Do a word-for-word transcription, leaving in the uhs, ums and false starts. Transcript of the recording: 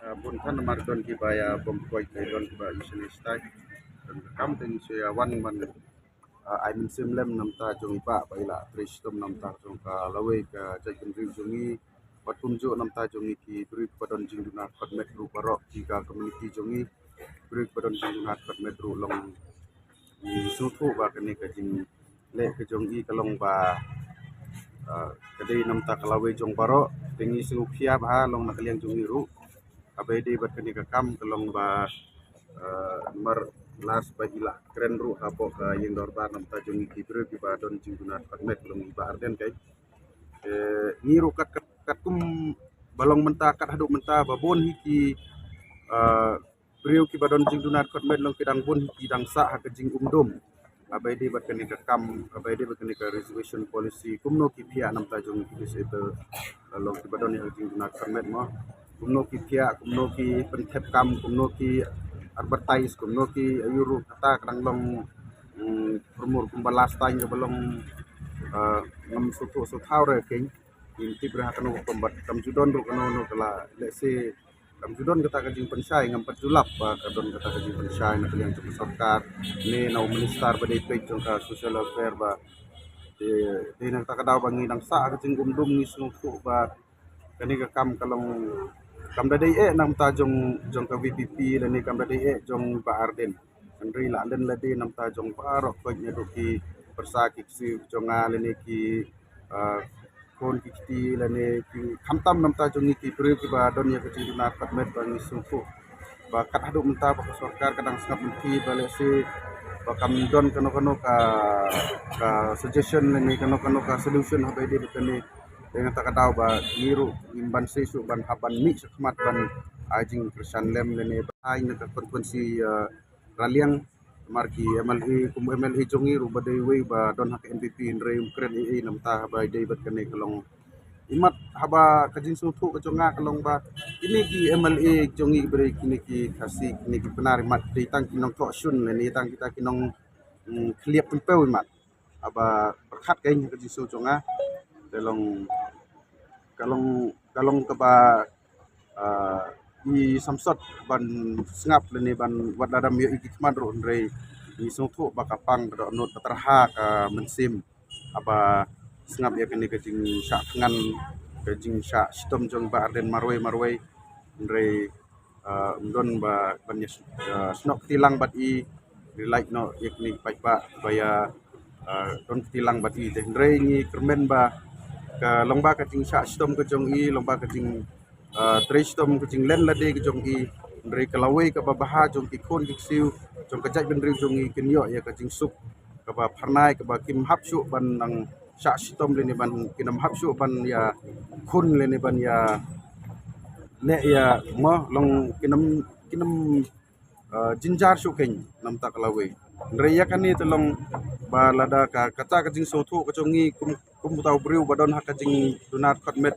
Ah, bun than namar don kiba ïa bom koit, don kiba ïa shane shatai. Don ka kam te ngi shu ïa wan ban, ah, ai mynsiem lem namta jong i Bah ba i la trei shitom namta jong ka lawei ka jaitbynriew jong ngi. Bad kumjuh namta jong ngi ki briew ba don jingduna khot met ruh baroh ki ka community jong ngi. Briew ba don jingduna khot met ruh long ngi sngewthuh ba kane ka jingleh ka jong i ka long ba, ah, ka dei namta ka lawei jong baroh. Te ngi sngewkhia bha long na ka liang jong ngi ruh. Haba ïadei bad kane ka kam ka long ba, ah, namar last ba i la kren ruh hapoh ka ïing dorbar namta jong ngi ki briew kiba don jingduna khot met long i Bah Ardent kai. Eh, ngi ruh kat, kat, katkum ba long mynta, kat haduh mynta ba bun hi ki, ah, briew kiba don jingduna khot met long ki dang bun hi ki dang sah ha ka jingum dum. Haba ïadei bad kane ka kam, haba ïadei bad kane ka reservation policy, kumno ki phiah namta jong ki disable, la long kiba don ïa ka jingduna khot met mo. Kumno ki phiah, kumno ki pynthep kam, kumno ki advertise, kumno ki ayu ruh kata ka dang long, mm, pyrmur kumba last time kaba long, ah, ngam sngewthuh sngewthaw re keiñ. Ngim tip re ha kano ka pynbat, kam ju don ruh kano kano ka la, let's say, kam ju don kata ka jingpynshai, ngam pat ju lap ba ka don kata ka jingpynshai na ka liang jong ka sorkar ne na u minister ba dei peit jong ka social welfare ba dei, dei na kata ka daw ba ngi dang sah ha ka jingum dum ngi sngewthuh ba kane ka kam ka long kam da dei eh namta jong, jong ka VPP lane kam da dei eh jong Bah Ardent. Hynrei la len la dei namta jong baroh koit naduh ki pyrsa ki ksiew jong nga lane ki, ah, khun ki kti lane ki khamtam namta jong ngi ki briew kiba don ïa ka jingduna khot met ba ngi sngewthuh ba kat haduh mynta ba ka sorkar ka dang sngap mynthi ba let's say ba kam don kano kano ka, ka suggestion lane kano kano ka solution haba ïadei bad kane. Te nangta ka daw ba ngi ruh ngim ban seisoh ban hap ban mih shakhmat ban ai jingkyrshan lem lane ba ai na ka constituency, ah, Raliang. Namar ki MLA, kum MLA jong ngi ruh ba dei uwei ba don ha ka NPP hynrei um kren ei ei namta haba ïadei bad kane ka long. Imat haba ka jingsngewthuh ka jong nga ka long ba kine ki MLA jong ngi ba dei kine ki Khasi, kine ki Pnar imat dei tang ki nongthoh shun lane tang kita ki nong, mm, khlieh pynpew imat. Haba pyrkhat keiñ ka jingsngew jong nga te long ka long, ka long kaba, ah, i samsot ban sngap lane ban wat lada ym ïoh ïa ki khmat ruh hynrei ngi sngewthuh ba ka pang ka dohnud ka tyrha ka mynsiem haba sngap ïa kane ka jingshah thngan ka jingshah shitom jong Bah Ardent marwei marwei. Hynrei, ah, ym don ba ban ïa, ah, snoh kti lang bad i, rilait noh ïa kine ki paidbah ba ïa, ah, don kti lang bad i. Te hynrei ngi kyrmen ba ka long ba ka jingshah shitom ka jong i, long ba ka jing, ah, trei shitom ka jinglen lade ka jong i. Hynrei ka lawei kaba bha jong ki khun ki ksiew jong ka jaitbynriew jong i kin ïoh ïa ka jingsuk kaba phyrnai kaba kim hap shuh ban nang shah shitom lane ban, kin ym hap shuh ban ïa khun lane ban ïa leh ïa mo long kin ym, kin ym, ah, jynjar shuh keiñ namta ka lawei. Hynrei ïa kane te long ba lada ka, kata ka jingsngewthuh ka jong ngi kum, kum uta u briew ba don ha ka jingduna khot met